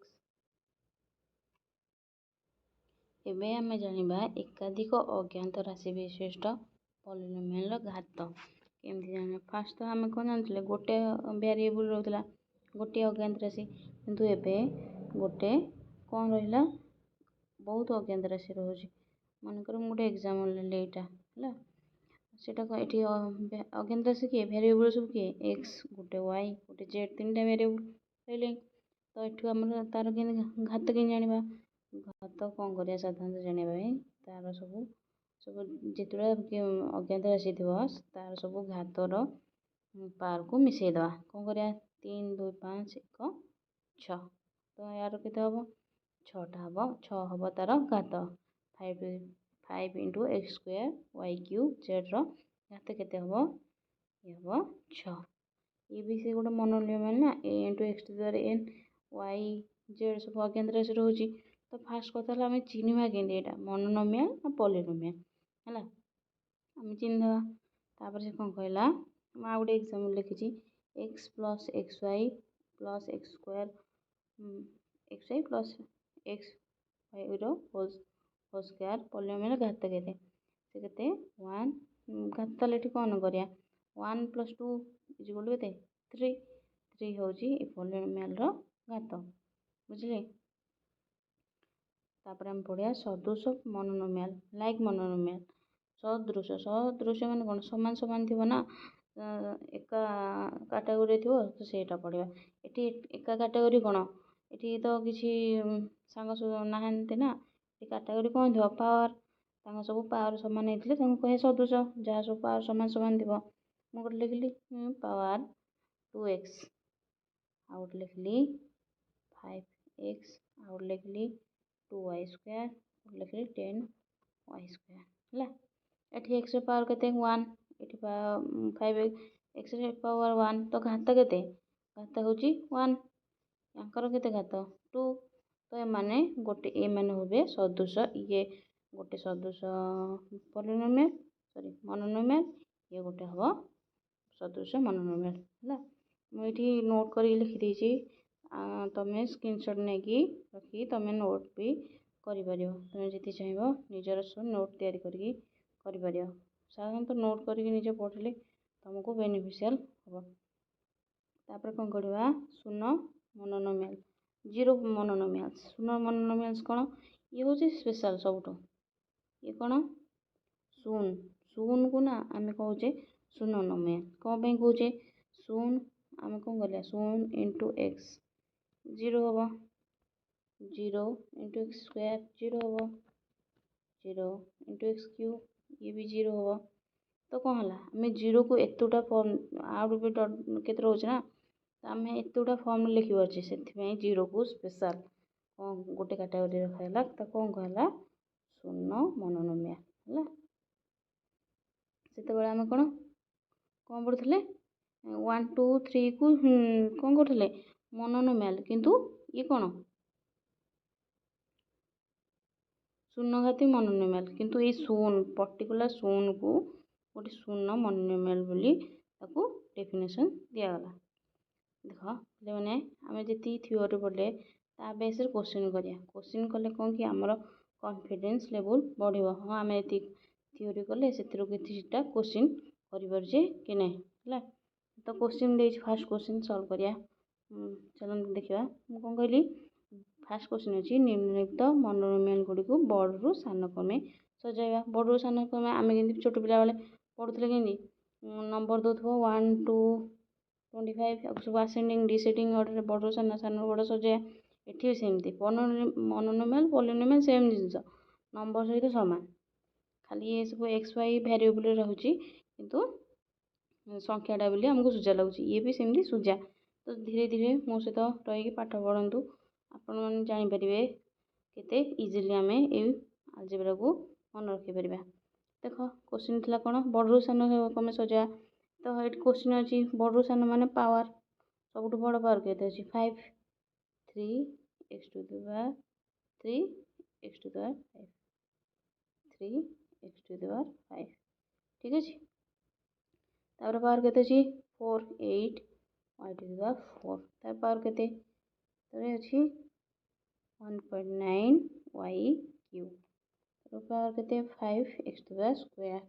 ଏବେ ଆମେ ଜାଣିବା ଏକାଧିକ ଅଜ୍ଞାତ ରାଶି ବିଶିଷ୍ଟ ପଲିନୋମିଆଲର ଘାତ କେମିତି ଜାଣିବା। ଫାଷ୍ଟ ତ ଆମେ କ'ଣ ଜାଣିଥିଲେ? ଗୋଟେ ଭ୍ୟାରିଏବୁଲ୍ ରହୁଥିଲା, ଗୋଟିଏ ଅଜ୍ଞାତ ରାଶି। କିନ୍ତୁ ଏବେ ଗୋଟେ କ'ଣ ରହିଲା? ବହୁତ ଅଜ୍ଞାତ ରାଶି ରହୁଛି। ମନେକର ମୁଁ ଗୋଟେ ଏକ୍ଜାମ୍ପଲ୍ ନେଲି, ଏଇଟା ହେଲା। ସେଇଟା ଏଠି ଅଜ୍ଞାତ ରାଶି କିଏ? ଭ୍ୟାରିଏବୁଲ୍ ସବୁ କିଏ? ଏକ୍ସ ଗୋଟେ, ୱାଇ ଗୋଟେ, ଜେଡ଼୍, ତିନିଟା ଭ୍ୟାରିଏବୁଲ୍ ରହିଲେ। ତ ଏଠୁ ଆମର ତାର କେମିତି ଘାତ କେମିତି ଜାଣିବା? ଘାତ କ'ଣ କରିବା? ସାଧାରଣତଃ ଜାଣିବା ପାଇଁ ତାର ସବୁ ଯେତେବେଳେ ଅଜ୍ଞାତ ରାଶି ଥିବ, ତାର ସବୁ ଘାତର ପାୱାରକୁ ମିଶାଇ ଦେବା। କ'ଣ କରିବା? 3, 2, 5, 1, 6। ତ ୟାର କେତେ ହେବ? ଛଅଟା ହେବ, 6 ହେବ ତାର ଘାତ। 5, 5 into X square Y cube ଜେଡ଼୍ର ଘାତ କେତେ ହେବ? ଇଏ ହେବ 6। ଇଏ ବି ସେ ଗୋଟେ ମନୋନିୟମ ନା, ଏ into X to the N, Y, Z ସବୁ ଅଜ୍ଞାତ ରାଶି ରହୁଛି। ତ ଫାଷ୍ଟ କଥା ହେଲା, ଆମେ ଚିହ୍ନିବା କେମିତି ଏଇଟା ମନୋନୋମିଆଲ ନା ପଲିନୋମିଆଲ ହେଲା? ଆମେ ଚିହ୍ନିଦେବା। ତାପରେ ସେ କ'ଣ କହିଲା? ମୁଁ ଆଉ ଗୋଟେ ଏକ୍ଜାମ୍ପଲ୍ ଲେଖିଛି, X plus X Y plus X square, X Y plus X ୱାଇର whole square polynomial ଘାତ କେତେ? ସେ କେତେ? ୱାନ୍। ଘାତ ତାହେଲେ ଏଠି କ'ଣ କରିବା? 1 ପ୍ଲସ୍ 2 is equal to କେତେ? ଥ୍ରୀ। ଥ୍ରୀ ହେଉଛି ଏ ପଲିନୋମିଆଲର ଘାତ। ବୁଝିଲେ? ତାପରେ ଆମେ ପଢ଼ିବା ସଦୃଶ ମନୋନୋମିଆଲ, ଲାଇକ୍ ମନୋନୋମିଆଲ। ସଦୃଶ, ସଦୃଶ ମାନେ କ'ଣ? ସମାନ ସମାନ ଥିବ ନା, ଏକା କାଟାଗୋରୀ ଥିବ, ତ ସେଇଟା ପଢ଼ିବା। ଏଠି ଏକା କାଟାଗୋରୀ କ'ଣ? ଏଠି ତ କିଛି ସାଙ୍ଗ ନାହାନ୍ତି ନା। ଏଠି କାଟାଗୋରୀ କ'ଣ ଥିବ? ପାୱାର। ତାଙ୍କ ସବୁ ପାୱାର ସମାନ ହେଇଥିଲେ ତାଙ୍କୁ କହେ ସଦୃଶ, ଯାହା ସବୁ ପାୱାର ସମାନ ସମାନ ଥିବ। ମୁଁ ଗୋଟେ ଲେଖିଲି ପାୱାର ଟୁ ଏକ୍ସ, ଆଉ ଗୋଟେ ଲେଖିଲି ଫାଇଭ୍ ଏକ୍ସ, ଆଉ ଗୋଟେ ଲେଖିଲି ଟୁ ୱାଇ ସ୍କୋୟାର, ଗୋଟେ ଲେଖିଲି ଟେନ୍ ୱାଇ ସ୍କୋୟାର। ହେଲା? ଏଠି ଏକ୍ସର ପାୱାର କେତେ? ୱାନ୍। ଏଠି ଫାଇଭ୍ ଏକ୍ସର ପାୱାର ୱାନ୍, ତ ଘାତ କେତେ? ଘାତ ହେଉଛି ୱାନ୍। ୟାଙ୍କର କେତେ ଘାତ? ଟୁ। ତ ଏମାନେ ଗୋଟେ, ଏମାନେ ହେବେ ସଦୃଶ। ଇଏ ଗୋଟେ ସଦୃଶ ପଲିନୋମିଆଲ, ସରି, ମନୋନୋମିଆଲ। ଇଏ ଗୋଟେ ହେବ ସଦୃଶ ମନୋନୋମିଆଲ। ହେଲା? ମୁଁ ଏଇଠି ନୋଟ୍ କରିକି ଲେଖିଦେଇଛି, ତମେ ସ୍କ୍ରିନସଟ୍ ନେଇକି ରଖିକି ତମେ ନୋଟ୍ ବି କରିପାରିବ। ତମେ ଯଦି ଚାହିଁବ, ନିଜର ସବୁ ନୋଟ୍ ତିଆରି କରିକି କରିପାରିବ। ସାଧାରଣତଃ ନୋଟ୍ କରିକି ନିଜେ ପଢ଼ିଲେ ତୁମକୁ ବେନିଫିସିଆଲ୍ ହେବ। ତାପରେ କ'ଣ କରିବା? ଶୂନ ମନୋନୋମିଆଲ, ଜିରୋ ମନୋନୋମିଆଲ୍ସ। ଶୂନ ମନୋନୋମିଆଲ୍ସ କ'ଣ? ଇଏ ହେଉଛି ସ୍ପେଶାଲ୍ ସବୁଠୁ। ଇଏ କ'ଣ? ଶୂନ। ଶୂନକୁ ନା ଆମେ କହୁଛେ ଶୂନ ନୋମିଆଲ। କ'ଣ ପାଇଁ କହୁଛେ ଶୂନ? ଆମେ କ'ଣ କରିବା? ଶୂନ ଇଣ୍ଟୁ ଏକ୍ସ ଜିରୋ ହେବ, 0 ଇଣ୍ଟୁ ଏକ୍ସ ସ୍କୋୟାର ଜିରୋ ହେବ, ଜିରୋ ଇଣ୍ଟୁ ଏକ୍ସ କ୍ୟୁବ୍ ଇଏ ବି ଜିରୋ ହେବ। ତ କ'ଣ ହେଲା? ଆମେ ଜିରୋକୁ ଏତେଟା ଫର୍ମ, ଆଉ ବି କେତେ ରହୁଛି ନା, ତ ଆମେ ଏତେଗୁଡ଼ା ଫର୍ମରେ ଲେଖିପାରୁଛେ। ସେଥିପାଇଁ ଜିରୋକୁ ସ୍ପେଶାଲ୍ କ'ଣ ଗୋଟେ କାଟାଗୋରୀ ରଖାଗଲା। ତ କ'ଣ କୁହାହେଲା? ଶୂନ ମନୋନୋମିଆଲ ହେଲା। ସେତେବେଳେ ଆମେ କ'ଣ କ'ଣ ପଢ଼ୁଥିଲେ? ୱାନ୍, ଟୁ, ଥ୍ରୀକୁ କ'ଣ କରୁଥିଲେ? ମନୋନୋମିଆଲ। କିନ୍ତୁ ଇଏ କ'ଣ? ଶୂନଘାତୀ ମନୋନୋମିଆଲ। କିନ୍ତୁ ଏଇ ଶୂନ, ପର୍ଟିକୁଲାର ଶୂନକୁ ଗୋଟେ ଶୂନ ମନୋନୋମିଆଲ ବୋଲି ତାକୁ ଡେଫିନେସନ୍ ଦିଆଗଲା। ଦେଖ ପିଲାମାନେ, ଆମେ ଯେତିକି ଥିଓରି ପଢ଼ିଲେ, ତା ବେସ୍ରେ କୋଶ୍ଚିନ୍ କରିବା। କୋଶ୍ଚିନ୍ କଲେ କ'ଣ କି ଆମର କନଫିଡେନ୍ସ ଲେବୁଲ୍ ବଢ଼ିବ। ହଁ, ଆମେ ଏତିକି ଥିଓରି କଲେ ସେଥିରୁ କିଛିଟା କୋଶ୍ଚିନ୍ କରିପାରୁଛେ କି ନାହିଁ। ହେଲା? ତ କୋଶ୍ଚିନ୍ ଦେଇଛି, ଫାର୍ଷ୍ଟ କୋଶ୍ଚିନ୍ ସଲ୍ଭ କରିବା। ଚାଲନ୍ତୁ ଦେଖିବା। ମୁଁ କ'ଣ କହିଲି? ଫାର୍ଷ୍ଟ କୋଶ୍ଚିନ୍ ଅଛି, ନିମ୍ନଲିଖିତ ମନୋନୋମିଆଲ ଗୁଡ଼ିକୁ ବଡ଼ରୁ ସାନ କ୍ରମେ ସଜାଇବା। ବଡ଼ରୁ ସାନ କ୍ରମେ ଆମେ କେମିତି ଛୋଟ ପିଲାବେଳେ ପଢ଼ୁଥିଲେ? କେମିତି ନମ୍ବର ଦେଉଥିବ, 1, 2, 25, ଆଉ ସବୁ ଆସେଣ୍ଡିଂ ଡିସେଣ୍ଡିଂ ଅର୍ଡ଼ରରେ ବଡ଼ରୁ ସାନ, ସାନରୁ ବଡ଼ ସଜାଇବା। ଏଠି ବି ସେମିତି ମନୋନୋମିଆଲ ପଲିନୋମିଆଲ ସେମ୍ ଜିନିଷ, ନମ୍ବର ସହିତ ସମାନ, ଖାଲି ଏ ସବୁ ଏକ୍ସ ୱାଇ ଭ୍ୟାରିଏବୁଲ୍ରେ ରହୁଛି, କିନ୍ତୁ ସଂଖ୍ୟାଟା ବୋଲି ଆମକୁ ସୁଜା ଲାଗୁଛି। ଇଏ ବି ସେମିତି ସୁଜା। ତ ଧୀରେ ଧୀରେ ମୋ ସହିତ ରହିକି ପାଠ ପଢ଼ନ୍ତୁ, ଆପଣମାନେ ଜାଣିପାରିବେ କେତେ ଇଜିଲି ଆମେ ଏଇ ଆଲଜେବ୍ରାକୁ ମନେ ରଖିପାରିବା। ଦେଖ କୋଶ୍ଚିନ୍ ଥିଲା କ'ଣ, ବଡ଼ରୁ ସାନ କମେ ସଜା। ତ ଏଠି କୋଶ୍ଚିନ୍ ଅଛି ବଡ଼ରୁ ସାନ ମାନେ ପାୱାର, ସବୁଠୁ ବଡ଼ ପାୱାର କେତେ ଅଛି 5, 3 x to the power 3 x to the power 5, 3 x to the power 5, ଠିକ୍ ଅଛି। ତାପରେ ପାୱାର କେତେ ଅଛି 4, 8 y to the power 4, ତାର ପାୱାର କେତେ, ତାପରେ ଅଛି 1.9 y cube, ତାର ପାୱାର କେତେ 5 x to the power square।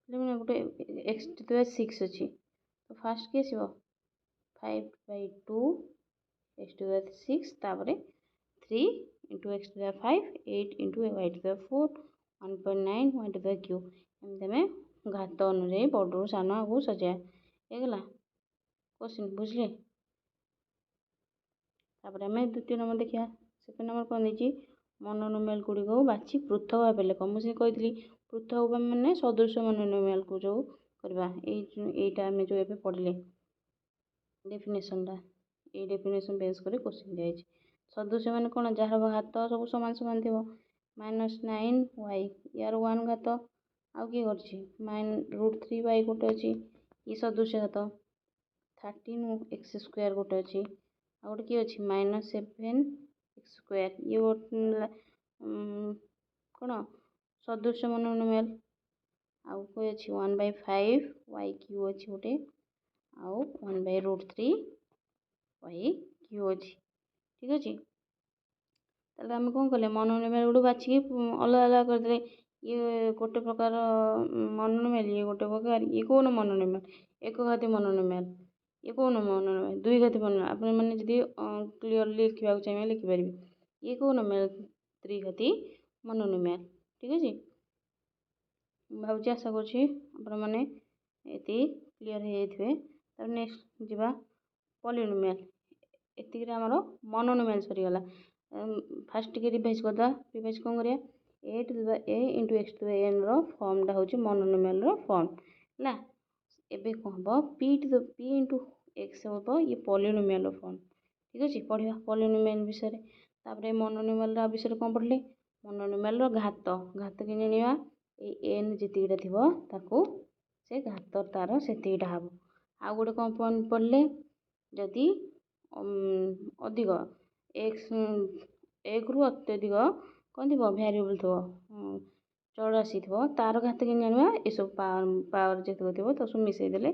ପିଲାମାନେ ଗୋଟେ x to the power 6 ଅଛି, ତ ଫାର୍ଷ୍ଟ କିଏ ଆସିବ 5/2 x to the power 6, ତାପରେ 3 into x to the power 5, 8 into y to the power 4, 1.9 y to the power cube। ଏମିତି ଆମେ ଘାତ ଅନୁଯାୟୀ ବଡ଼ରୁ ସାନ ଆଗକୁ ସଜାଇବା। ହେଇଗଲା କୋଶ୍ଚିନ୍, ବୁଝିଲେ? ତାପରେ ଆମେ ଦ୍ୱିତୀୟ ନମ୍ବର ଦେଖିବା। ସେକେଣ୍ଡ ନମ୍ବର କ'ଣ ଦେଇଛି, ମନୋନୋମିଆଲ ଗୁଡ଼ିକୁ ବାଛି ପୃଥକ ଭାବେ ଲେଖ। ମୁଁ ସେ କହିଥିଲି ପୃଥକ ମାନେ ସଦୃଶ ମନୋନୋମିଆଲକୁ ଯେଉଁ କରିବା, ଏଇଟା ଆମେ ଯେଉଁ ଏବେ ପଢ଼ିଲେ ଡେଫିନେସନଟା, ଏଇ ଡେଫିନେସନ୍ ବେସ୍ କରି କୋଶ୍ଚିନ୍ ଦିଆଯାଇଛି। ସଦୃଶ ମାନେ କ'ଣ, ଯାହାର ଘାତ ସବୁ ସମାନ ସମାନ ଥିବ। -9 y, ୟାର 1 ଘାତ ଆଉ କିଏ କରିଛି, √3 y ଗୋଟେ ଅଛି, ଇଏ ସଦୃଶ ଘାତ। 13 ଏକ୍ସ ସ୍କୋୟାର ଗୋଟେ ଅଛି, ଆଉ ଗୋଟେ କିଏ ଅଛି -7 ଏକ୍ସ ସ୍କୋୟାର, ଇଏ ଗୋଟେ କ'ଣ ସଦୃଶ ମନୋନୋମିଆଲ। ଆଉ କିଏ ଅଛି 1/5 y Q ଅଛି ଗୋଟେ, ଆଉ 1/√3 y Q ଅଛି, ଠିକ୍ ଅଛି। ତାହେଲେ ଆମେ କ'ଣ କଲେ, ମନୋନୋମିଆଲ ଗୁଡ଼ିକୁ ବାଛିକି ଅଲଗା ଅଲଗା କରିଦେଲେ। ଇଏ ଗୋଟେ ପ୍ରକାର ମନୋନୋମିଆଲ, ଇଏ ଗୋଟେ ପ୍ରକାର, ଇଏ କେଉଁ ମନୋନୋମିଆଲ, ଏକଘାତୀ ମନୋନୋମିଆଲ, ଇଏ କେଉଁ ମନୋନୋମିଆଲ, ଦୁଇଘାତୀ ମନୋନୋମିଆଲ। ଆପଣମାନେ ଯଦି କ୍ଲିଅରଲି ଲେଖିବାକୁ ଚାହିଁବେ ଲେଖିପାରିବେ। ଇଏ କେଉଁ ନୋମିଆଲ, ତ୍ରିଘାତୀ ମନୋନୋମିଆଲ, ଠିକ୍ ଅଛି। ମୁଁ ଭାବୁଛି, ଆଶା କରୁଛି ଆପଣମାନେ ଏତିକି କ୍ଲିଅର ହେଇଯାଇଥିବେ। ତାପରେ ନେକ୍ସଟ ଯିବା ପଲିନୋମିଆଲ। ଏତିକିରେ ଆମର ମନୋନୋମିଆଲ ସରିଗଲା। ଫାଷ୍ଟ ଟିକେ ରିଭାଇଜ୍ କରିଦେବା। ରିଭାଇଜ୍ କ'ଣ କରିବା, a to the a into x to the n ର ଫର୍ମଟା ହେଉଛି ମନୋନୋମିଆଲର ଫର୍ମ ହେଲା। ଏବେ କ'ଣ ହେବ, p to the p into x ହେବ, ଇଏ ପଲିନୋମିଆଲର ଫର୍ମ, ଠିକ୍ ଅଛି। ପଢ଼ିବା ପଲିନୋମିଆଲ ବିଷୟରେ। ତାପରେ ମନୋନୋମିଆଲର ବିଷୟରେ କ'ଣ ପଢ଼ିଲେ, ମନୋନୋମିଆଲର ଘାତ, ଘାତ କେମିତି ଜାଣିବା, ଏଇ ଏନ୍ ଯେତିକିଟା ଥିବ ତାକୁ ସେ ଘାତ ତାର ସେତିକିଟା ହେବ। ଆଉ ଗୋଟେ କ'ଣ ପଢ଼ିଲେ, ଯଦି ଅଧିକ ଏକ୍ସ ଏକରୁ ଅତ୍ୟଧିକ କ'ଣ ଥିବ ଭ୍ୟାରିଏବୁଲ୍ ଥିବ, ଚଳରାଶି ଥିବ, ତାର ଘାତ କେମିତି ଜାଣିବା, ଏସବୁ ପାୱାର ଯେତିକ ଥିବ ତାକୁ ସବୁ ମିଶାଇ ଦେଲେ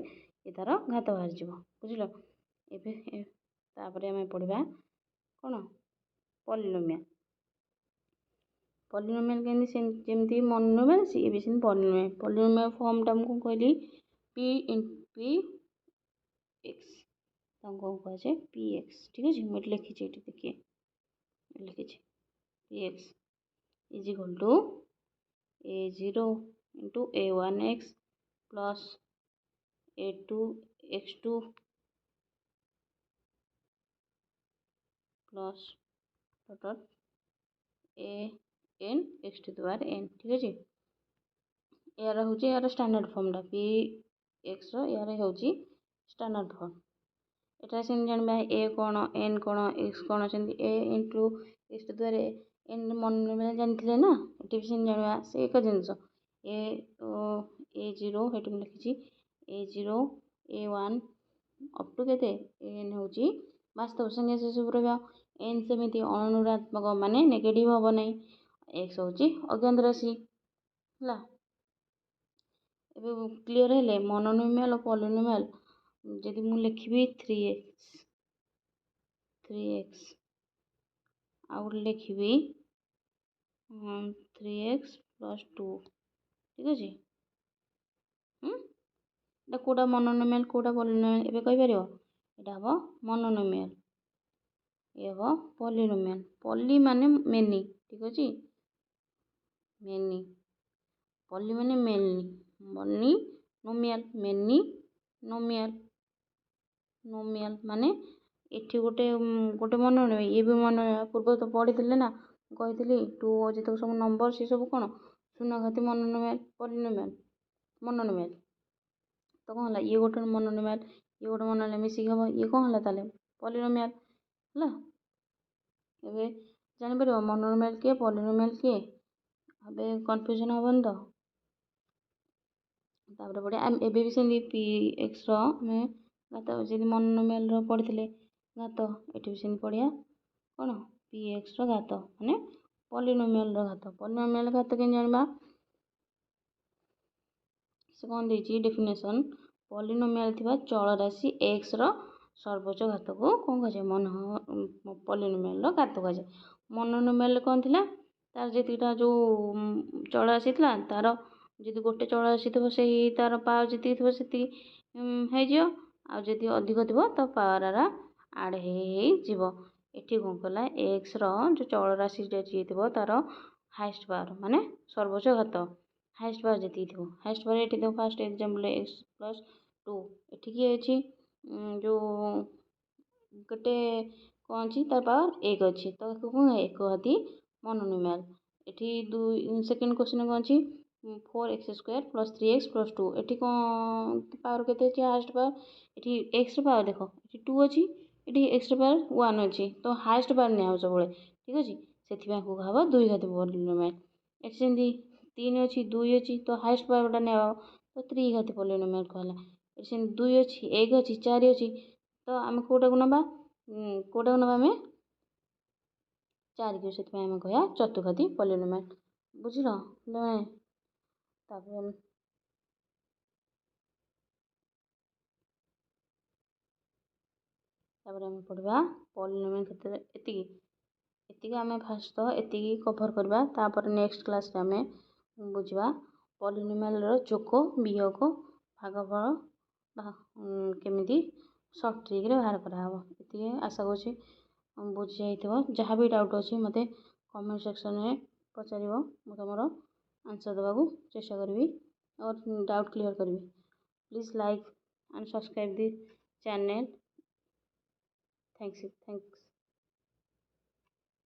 ଏ ତାର ଘାତ ବାହାରିଯିବ, ବୁଝିଲ। ଏବେ ତାପରେ ଆମେ ପଢ଼ିବା କ'ଣ, ପଲିନୋମିଆଲ। ପଲିନୋମିଆଲ କେମିତି, ଯେମିତି ମନୋନୋମିଆଲ ସିଏ ବି ସେମିତି ପଲିନୋମିଆଲ। ପଲିନୋମିଆଲ ଫର୍ମଟା ମୁଁ କ'ଣ କହିଲି, ପି ପି ଏକ୍ସ, ତାଙ୍କୁ କ'ଣ କୁହାଯାଏ ପି ଏକ୍ସ, ଠିକ୍ ଅଛି। ମୁଁ ଏଠି ଲେଖିଛି, ଏଠି ଦେଖିଏ ଲେଖିଛି p x is equal to a0 into a1x plus a2x2 plus dot a n x to the power n, ଠିକ୍ ଅଛି। ଏହାର ହେଉଛି ଏହାର ଷ୍ଟାଣ୍ଡାର୍ଡ଼ ଫର୍ମଟା, ପି ଏକ୍ସର ଏହାର ହେଉଛି ଷ୍ଟାଣ୍ଡାର୍ଡ଼ ଫର୍ମ। ଏଟା ସେମିତି ଜାଣିବା ଏ କ'ଣ, ଏନ୍ କ'ଣ, ଏକ୍ସ କ'ଣ, ସେମିତି a into x to the power n ମନୋନୋମିଆଲ ଜାଣିଥିଲେ ନା, ଏଠି ବି ସେମିତି ଜାଣିବା ସେ ଏକ ଜିନିଷ। ଏ ଏ ଜିରୋ ଏଠି ମୁଁ ଲେଖିଛି a0 a1 up to କେତେ ଏନ୍ ହେଉଛି ବାସ୍ତବ ସଂଖ୍ୟା, ସେସବୁ ରହିବ। ଏନ୍ ସେମିତି ଅଣଋଣାତ୍ମକ ମାନେ ନେଗେଟିଭ୍ ହେବ ନାହିଁ, ଏକ୍ସ ହେଉଛି ଅଜ୍ଞାତ ରାଶି, ହେଲା। ଏବେ କ୍ଲିଅର ହେଲେ ମନୋନୋମିଆଲ ଓ ପଲିନୋମିଆଲ। ଯଦି ମୁଁ ଲେଖିବି 3x 3x ଆଉ ଗୋଟେ ଲେଖିବି 3x + 2, ଠିକ୍ ଅଛି। ଏଇଟା କେଉଁଟା ମନୋନୋମିଆଲ କେଉଁଟା ପଲିନୋମିଆଲ ଏବେ କହିପାରିବ? ଏଇଟା ହେବ ମନୋନୋମିଆଲ, ଇଏ ହେବ ପଲିନୋମିଆଲ। ପଲି ମାନେ ମେନି, ଠିକ୍ ଅଛି, ମେନି, ପଲି ମାନେ ମେନି, ମନି ନୋମିଆଲ, ମେନି ନୋମିଆଲ, ନୋମିଆଲ ମାନେ ଏଠି ଗୋଟେ ଗୋଟେ ମନୋନିଆଲ, ଇଏ ବି ମନୋନିଆଲ। ପୂର୍ବରୁ ତ ପଢ଼ିଥିଲେ ନା, କହିଥିଲି ଟୁ ଯେତେକ ସବୁ ନମ୍ବର ସେ ସବୁ କ'ଣ ଶୂନଘାତୀ ମନୋନିଆଲ, ପଲିନୋମିଆଲ, ମନୋନିଆଲ। ତ କ'ଣ ହେଲା? ଇଏ ଗୋଟେ ମନୋନିଆଲ, ଇଏ ଗୋଟେ ମନୋନିଆଲ, ମିଶିକି ହେବ ଇଏ କ'ଣ ହେଲା ତାହେଲେ ପଲିନୋମିଆଲ ହେଲା। ଏବେ ଜାଣିପାରିବ ମନୋନିଆଲ କିଏ, ପଲିନୋମିଆଲ କିଏ, ଏବେ କନଫ୍ୟୁଜନ୍ ହେବନି ତ। ତାପରେ ପଢ଼ିବା ଏବେ ବି ସେମିତି ପି ଏକ୍ସର ଆମେ ଘାତ ଯେମିତି ମନୋନିଆଲର ପଢ଼ିଥିଲେ ଘାତ, ଏଠି ବି ସେମିତି ପଢ଼ିବା କ'ଣ ପି ଏକ୍ସର ଘାତ ମାନେ ପଲିନୋମିଆଲର ଘାତ। ପଲିନୋମିଆଲ ଘାତ କେମିତି ଜାଣିବା? ସେ କ'ଣ ଦେଇଛି ଡେଫିନେସନ୍? ପଲିନୋମିଆଲ ଥିବା ଚଳରାଶି ଏକ୍ସର ସର୍ବୋଚ୍ଚ ଘାତକୁ କ'ଣ କୁହାଯାଏ? ମନ ପଲିନୋମିଆଲର ଘାତ କୁହାଯାଏ। ମନୋନିଆଲ କ'ଣ ଥିଲା? ତାର ଯେତିକିଟା ଯେଉଁ ଚଳରାଶି ଥିଲା, ତାର ଯଦି ଗୋଟେ ଚଳରାଶି ଥିବ ସେଇ ତାର ପାୱାର ଯେତିକି ଥିବ ସେତିକି ହେଇଯିବ, ଆଉ ଯଦି ଅଧିକ ଥିବ ତ ପାୱାର ଆଡ଼୍ ହେଇ ହେଇଯିବ। ଏଠି କ'ଣ କଲା? ଏକ୍ସର ଯେଉଁ ଚଳରାଶିଟା ଯିଏ ଥିବ ତାର ହାଏଷ୍ଟ ପାୱାର ମାନେ ସର୍ବୋଚ୍ଚ ଘାତ, ହାଏଷ୍ଟ ପାୱାର ଯେତିକି ଥିବ, ହାଏଷ୍ଟ ପାୱାର ଏଠି ଦେବ। First example X plus two, ଏଠି କିଏ ଅଛି? ଯେଉଁ ଗୋଟେ କ'ଣ ଅଛି? ତାର ପାୱାର 1 ଅଛି, ତ କ'ଣ ଏକ ଘାତୀ ମନୋନିଆଲ। ଏଠି ଦୁଇ ସେକେଣ୍ଡ କ୍ୱେଶ୍ଚନ୍ କ'ଣ ଅଛି? Four x square plus three x plus two, ଏଠି କ'ଣ ପାୱାର କେତେ ଅଛି? ହାଏଷ୍ଟ ପାୱାର ଏଠି ଏକ୍ସର ପାୱାର ଦେଖ, ଏଠି ଟୁ ଅଛି, ଏଠି ଏକ୍ସର ପାୱାର ୱାନ୍ ଅଛି, ତ ହାଏଷ୍ଟ ପାୱାର ନିଆହେବ ସବୁବେଳେ, ଠିକ୍ ଅଛି? ସେଥିପାଇଁ କୁହାହେବ ଦୁଇ ଘାତୀ ପଲିନୋମିଆଲ। ଏଠି ସେମିତି 3 ଅଛି, 2 ଅଛି, ତ ହାଏଷ୍ଟ ପାୱାରଟା ନିଆହେବ, ତ ତ୍ରିଘାତୀ ପଲିନୋମିଆଲ କୁହାହେଲା। ଏଠି ସେମିତି 2 ଅଛି, 1 ଅଛି, 4 ଅଛି, ତ ଆମେ କେଉଁଟାକୁ ନେବା? କେଉଁଟାକୁ ନେବା ଆମେ? 4କୁ, ସେଥିପାଇଁ ଆମେ କହିବା ଚତୁର୍ଘାତୀ ପଲିନୋମିଆଲ। ବୁଝିଲ ପିଲାମାନେ? ତାପରେ ଆମେ ପଢ଼ିବା ପଲିନୋମିଆଲ କ୍ଷେତ୍ରରେ। ଏତିକି ଆମେ ଫାଷ୍ଟ ତ ଏତିକି କଭର୍ କରିବା, ତାପରେ ନେକ୍ସଟ କ୍ଲାସ୍ରେ ଆମେ ବୁଝିବା ପଲିନୋମିଆଲର ଯୋଗ, ବିୟୋଗ, ଭାଗଫଳ କେମିତି ସର୍ଟ ଟ୍ରିକ୍ରେ ବାହାର କରାହେବ। ଏତିକି ଆଶା କରୁଛି ବୁଝି ଯାଇଥିବ। ଯାହା ବି ଡାଉଟ୍ ଅଛି ମୋତେ କମେଣ୍ଟ ସେକ୍ସନରେ ପଚାରିବ, ମୁଁ ତୁମର ଆନ୍ସର୍ ଦେବାକୁ ଚେଷ୍ଟା କରିବି ଆଉ ଡାଉଟ୍ କ୍ଲିୟର୍ କରିବି। Please like and subscribe the channel. Thanks, thanks.